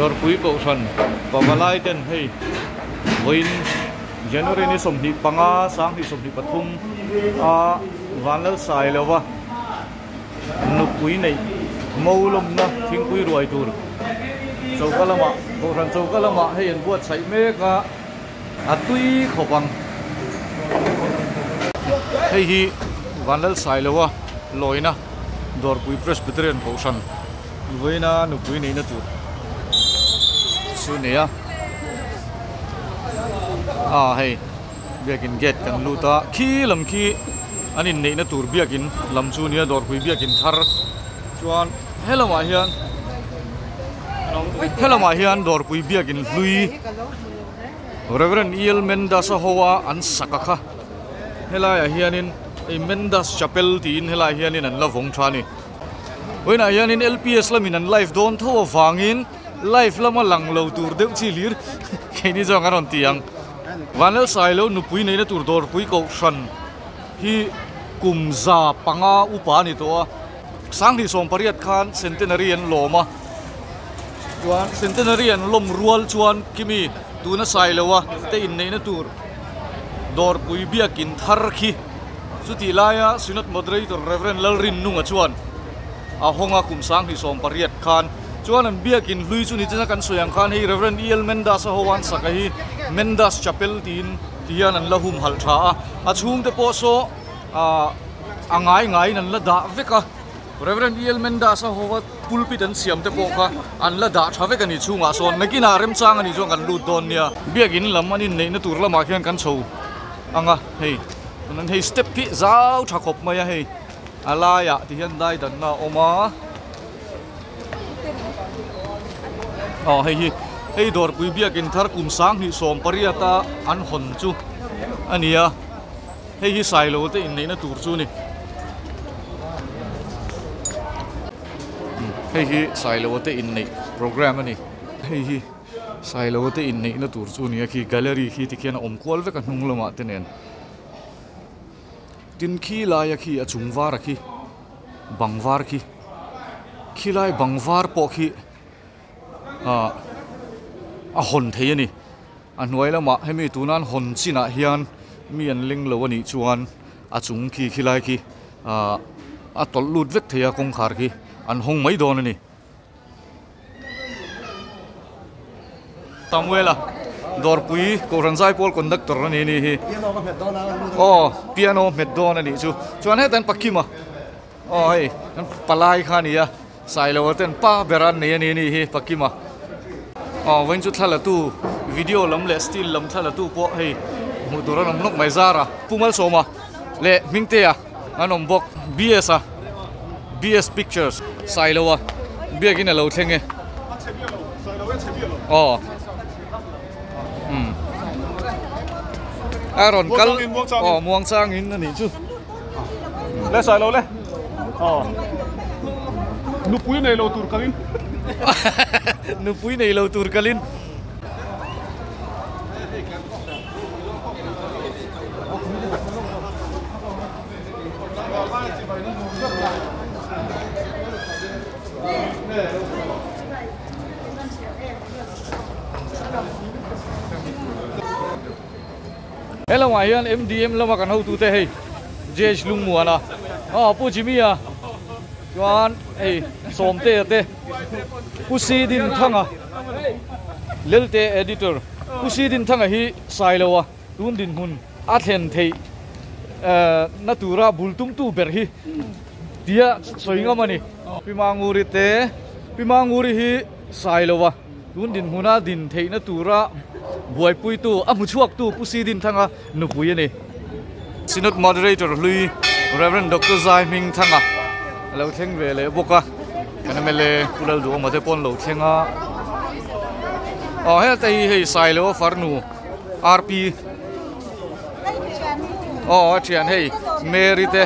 Dawrpui Kohhran Pavalai ten hei vawiin January ni 25 2023 a Vanlalsai lova nupui neih mo lawmna thingpui ruai tur choka lamah Kohhran choka lamah hei an buatsaih mek a a tui khawp ang. Hei hi Vanlalsai lova lawina Dawrpui Presbyterian Kohhran vawiina nupui neihna tur chu nei a ah hei biakin gate kan lut a khi lam khi an inneihna tur biakin lam chu nia Dawrpui biakin thar chuan helamah hian helamah hian Dawrpui biakin hlui Reverend E.L. Mendas a ho a an sak a kha helaiah hianin hei Mendas Chapel tiin helaiah hianin an la vawng tha a ni. Vawiinah hianin LPS lamin an live dawn tho avangin live lama lang lo tur deuh chi hlir keini chuan kan rawn ti ang. Vanlalsailo nupui neihna tur dawrpui kohhran hi kum 500 upa a ni tawh a, 2018 khan centenary an lawm a, chuan centenary an lawm rual chuan kimi tuna Sailoa te inneihna tur dawrpui biakin thar khi Chutih laia Synod Moderator Rev. Lalrinnunga chuan a hawng a kum 2018 khan chuan an biakin hlui chu ni china kan sawi ang khan hei Rev. E.L. Mendas a ho an sak a hi Mendas Chapel tiin ti hian an la humhalh tha a, a chhungte pawh saw ah a ngai ngaiin an la dah vek a, Rev. E.L. Mendas a ho a pulpit an siam te pawh kha an la dah tha vek a ni chhungah sawn nakinah remchang a nih chuan kan lut dawn nia. Biakin lam an inneihna tur lamah khian kan chho ang a hei. Chuan hei step hi zau tha khawp mai a hei a laiah ti hian dai danna a awm a aw hei hi hei dawrpui biakin thar kum 2018 a an hawn chu a ni a hei hi sailo te inneihna tur chu a ni hei hi sailo te inneih program a ni hei hi. Sailo te inneihna tur chu nia khi gallery khi tikhian a awm kual vek a hnung lamah te nen tin khi laia khi a chung var a khi bang var khi khilai bang var pawh khi ah a hawn thei a ni a hnuai lamah hemi tuna an hawn chinah hian mi an leng lo a nih chuan a chung khi khilai khi ah a tawlh lut vek thei a kawngkhar khi an hawng mai dawn a ni. Samuela dawrpui Kohhran Zaipawl conductor a ni ni hi aw piano hmet dawn a nih chu chuan heta an Pakima aw hei an palai kha a ni a Sailoa ten pa ber an nei a ni ni hi Pakima aw vawiin chu thla la tu video lam leh still lam thla la tu pawh hei hmuh tur an awm nawk mai zara Pu Malsawma leh Hmingtea an awm bawk BS a BS Pictures Sailoa biakin a lo thleng e aw um a rawn kal aw muang changin a nih chu le Sailo le aw nupui nei lo tur kalin nupui nei lo tur kalin. He lamah hian MDM lama kan hotute hei JH Lungmuana aw Pu Jimmy a chuan hei Sawmtea te Pu Si Dinthanga Lelte Editor Pu Si Dinthanga hi Sailoa tun dinhmun a thlen theih na tura bul tumtu ber hi tia sawi ngam a ni. Pi Manguri te, Pi Manguri hi Sailoa tun dinhmuna din theihna tura buaipuitu a hmu chhuaktu Pu Si Dinthanga nupui a ni. Synod Moderator hlui Rev. Doctor Zai Hmingthanga a lo thleng ve leh bawk a, kan mla Pu Lalduhawma te pawh an lo thleng a. Aw heta hi hei Sailoa farnu. RP aw a thian hei Mary te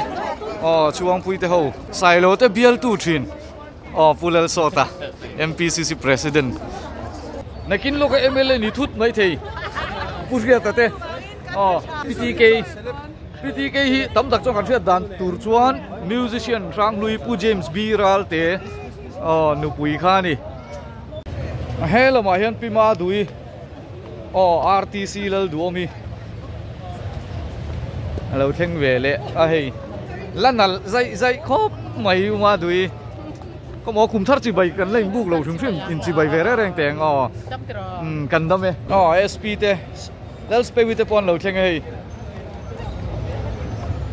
aw Chuangpui te ho Sailo te bialtu thin aw Pu Lalsawta MPCC President nakin lawka MLA ni thut mai thei Pu Hriata te aw PTK PTK hi tam tak chuan kan hriat dan tur chuan musician Hranghlui Pu James B Ralte aw nupui kha a ni. He lamah hian Pi Madui aw RTC Lalduhawm hi a lo thleng ve leh a hei la nalh zaih zaih khawp mai U Madui ka maw kum thar chibai kan la inbuk lo hrim hrim inchibai ve reng reng teh ang aw umm kan dam e aw SP te Lalspewi te pawh an lo thleng a hei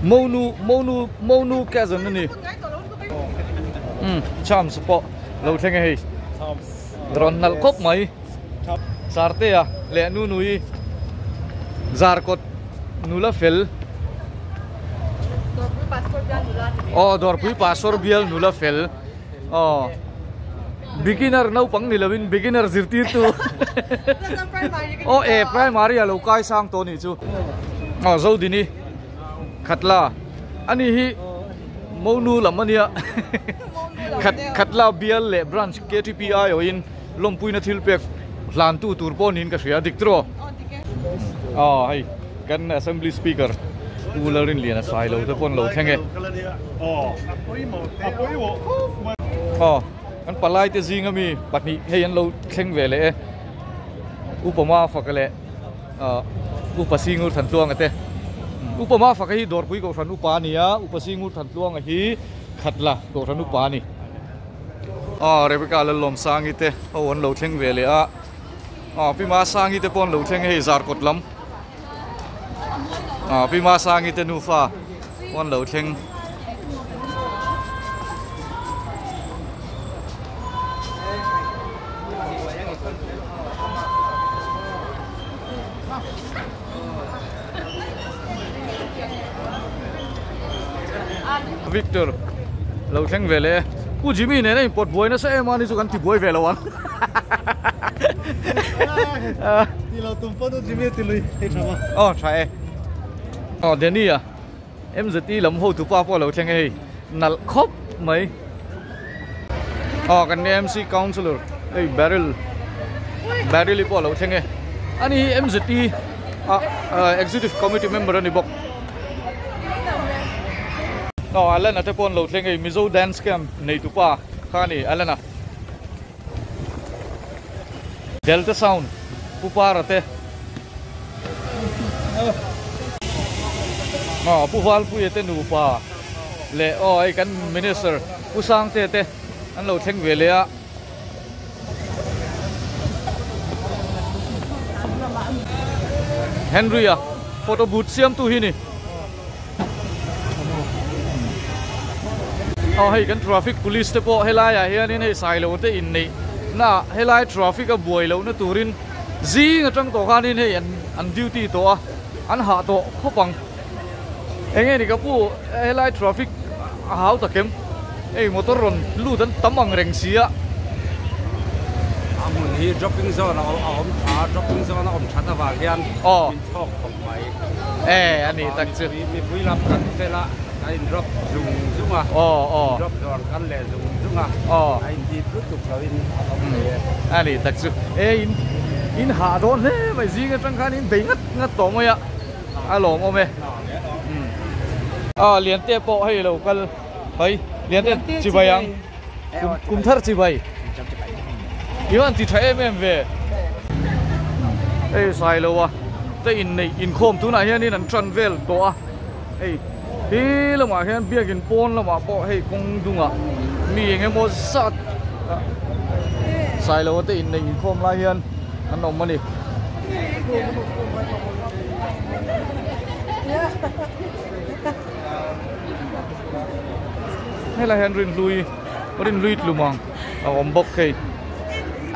Monu Monu Monu cousin a ni umm Chams pawh lo thleng a hei rawn nalh khawp mai Sartea leh Nunui Zarkawt nula fel Aw Dawrpui Pastor bial nula fel Aw Beginner naupang ni lovin beginner zirtirtu Aw e primary a lo kai sang tawh anih chu Aw Zodini Khatla ani hi Monu lam ania Khat Khatla bial leh branch KTPI awhin lawmpuina thil pek hlantu tur pawh niin ka hria dik tiraw? Aw hei kan assembly speaker U Lalrinliana Sailo te pawh an lo thleng e. Aw kan palai te zinga mi pahnih hei an lo thleng ve leh e. Upa Mafaka leh Upa Singur Thantluanga te. Upa Mafaka hi Dawrpui Kohhran upa a ni a, Upa Singur Thantluanga hi Khatla Kohhran upa a ni. Aw Rebecca Lallawmsangi te ho an lo thleng ve leh a, aw Pi Masangi te pawh an lo thleng hei Zarkawt lam. Aw Pi Masangi te nufa pawh an lo thleng. Victor lo thleng ve leh e Pu Jimmy nen a inpawt buai nasa em a ni chu kan ti buai ve lo ang Ti lo tum pawh chu Jimmy a ti lui hei tha maw Aw tha e Aw Danny a MZE lam hotu pa pawh a lo thleng e hei nalh khawp mai aw kan AMC councillor hei Beryl Beryl i pawh a lo thleng e ani hi MZE ah executive committee member a ni bawk aw Alana te pawh an lo thleng hei Mizo dance camp nei tu pa kha a ni Alana Delta sound Pu Para te aw Pu Valpuia te nupa leh aw hei kan minister Pu Sangte te an lo thleng ve leh a. Henry a photo booth siamtu hi ni. Aw hei kan traffic police te pawh helai ah hianin hei sailo te inneih na ah helai traffic a buai loh na turin zing atang tawh khanin hei an an duty tawh a an hah tawh khawp ang eng nge ni ka pu helai traffic a hau tak em hei motor rawn lut an tam ang reng si a. A hmun hi dropping zone a awm tha a dropping zone a awm that avang hian min chhawk khawp mai. E a ni tak chu. Mipui lam kan fel a, kan in drop zung zung a, in drop zawng kan leh zung zung a, a in dip lutuk lo in a awm thei e. A ni tak chu. E in in hah dawn hle mai zing atang khan in bei ngat ngat tawh mai a, a lawmawm e. A Liante pawh hei lo kal hai Liante chibai ang kum thar chibai i van ti tha em em ve hei sailo a te inneih inkhawm tunah hianin an tan vel tawh a hei he lamah hian biakin pawn lamah pawh hei kawng dungah mi eng emaw zat sailo te inneih inkhawm lai hian an awm a ni. Helai hian rinhlui rinhlui tlum ang a awm bawk hei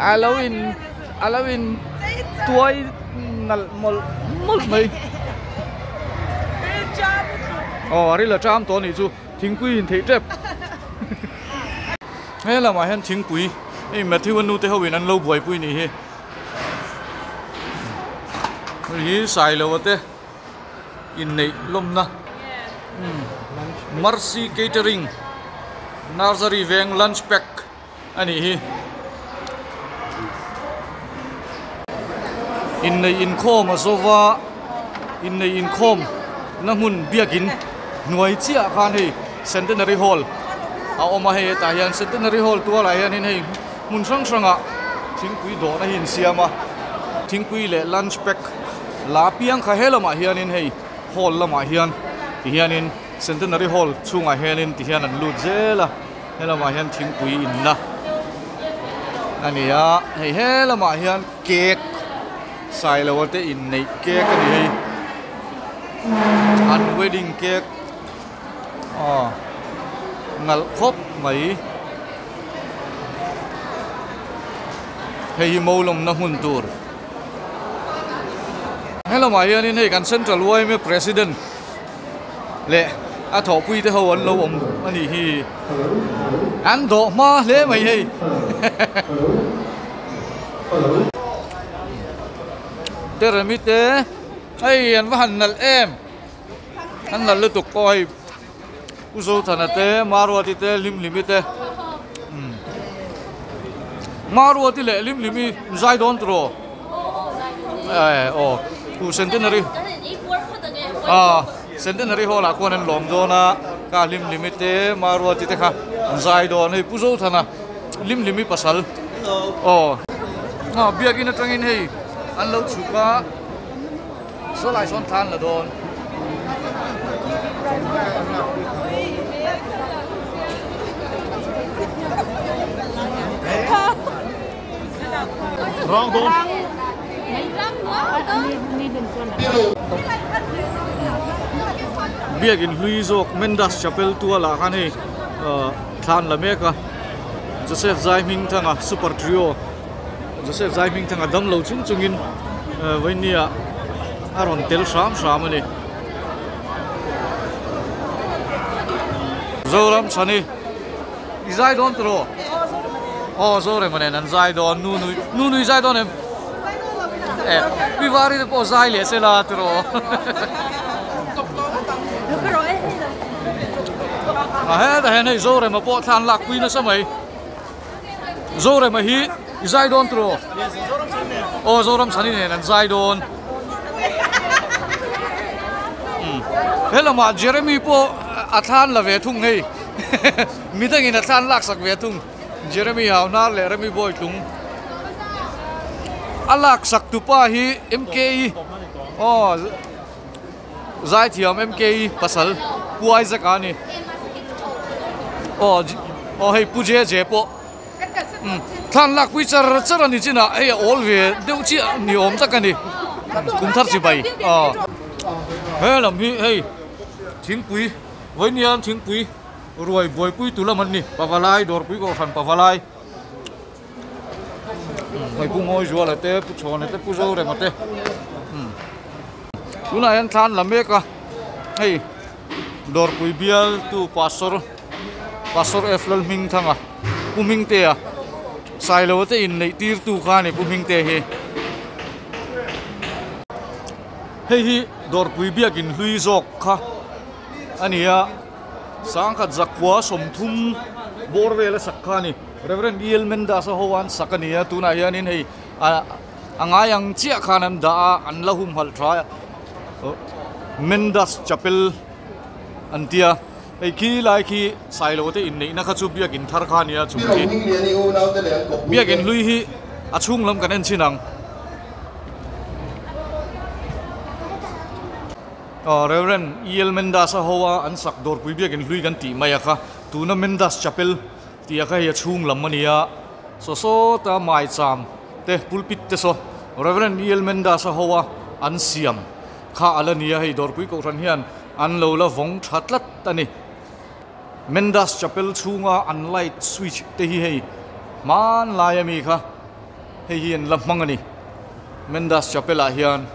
a lo in a lo in tuai nalh mawlh mawlh mai aw a ril a ṭam tawh a nih chu thingpui in theih tep he lamah hian thingpui hei Matthew a nu te ho in an lo buaipui nih hi hei hi Sailoa te. Inneih lawmna Mercy Catering Nursery veng lunch pack a nih hi. Inneih inkhawm a zova inneih inkhawm na hmun biakin hnuai chiah khan hei Centenary Hall a awm a hei hetah hian Centenary Hall tualah hianin hei hmun hrang hrangah. Thingpui dawhna hi an siam a, thingpui leh lunch pack la piang kha he lamah hianin hei hall lamah hian ti hianin centenary hall chhungah hianin ti hian an lut zel a, he lamah hian thingpui inna a ni a, hei he lamah hian cake Sailoa te inneih cake a ni hei an wedding cake aw nalh khawp mai hei hi mo lawmna hmun tur helamah hianin hei kan central yma president leh a thawhpui te ho an lo awm a nih hi an dawh hma hle mai hei. Teremi te hei an va han nalh em an nalh lutuk pawh hei Pu Zothana te Maruati te Hlimhlimi te umm Maruati leh Hlimhlimi zai dawn tiraw eh aw hu centenary ah centenary hall ah khuan an lawm dawn a ka Hlimhlimi te Maruati te kha an zai dawn hei Pu Zothana Hlimhlimi pasal aw ah biakin atangin hei an lo chhuk a. Saw lai sawn thla an la dawn. Rang dawn. Biakin hlui zawk Mendas Chapel tualah khan hei thla an la mek a Joseph Zai Hmingthanga Super Trio Joseph zai hming thanga dam lo chung chungin vawinia a rawn tel hram hram a ni. Zoram chhani i zai dawn tiraw? Aw Zorema nen an zai dawn nu nui nu nui zai dawn em? Eh pi vari te pawh zai leh se la tiraw? A hetah hian hei Zorema pawh thlan lak pui nasa mai. Zorema hi i zai dawn tiraw? Aw Zoram Chhani nen an zai dawn. He lamah Jeremy pawh a thlan la ve thung hei. Midangin a thlan laksak ve thung. Jeremy Hauhnar leh Remi Bawitlung a laksak tupa hi MKE aw Zaithiam MKE pasal Pu Isaac a ni. Aw aw hei Pu JJ pawh umm thlan lak pui char char a ni chinah hei a awl ve deuh chiah ni awm tak a ni kum thar chi bai aw he lam hi hei thingpui vawiin thingpui ruai buaipui tu lam an ni pavalai dawrpui kohhran pavalai hei Pu Ngawizuala te Pu Chhawna te Pu Zorema te umm. Tunah hian thla an la mek a, hei Dawrpui bial tu Pastor Pastor F Lalhmingthanga Pu Hmingtea Sailo te inneih tir tu kha a ni Pu Hmingtea hi. Hei hi Dawrpui biakin hlui zawk kha a ni a, sangkhat zakua 30 bawr vel a sak kha a ni. Reverend E L Mendas a ho a an sak a ni a, tunah hianin hei a. A ngai ang chiah khan an dah a, an la humhalh tha a, Mendas Chapel an tia, hei khi lai khi Sailo te inneihna kha chu biakin thar kha a nia chung khi biakin hlui hi a chhung lam kan en chhin ang. Aw Reverend E L Mendas a ho a an sak dawrpui biakin hlui kan tih mai a kha, tuna Mendas Chapel tih a kha hei a chhung lam a nia. Saw sawta maicham te pulpit te saw Reverend E L Mendas a ho a an siam kha a la ni a, hei Dawrpui Kohhran hian an lo la vawng tha tlat a ni. Mendas Chapel chhunga an light switch te hi hei hmanlai ami kha hei hi an la hmang a ni Mendas Chapel ah hian.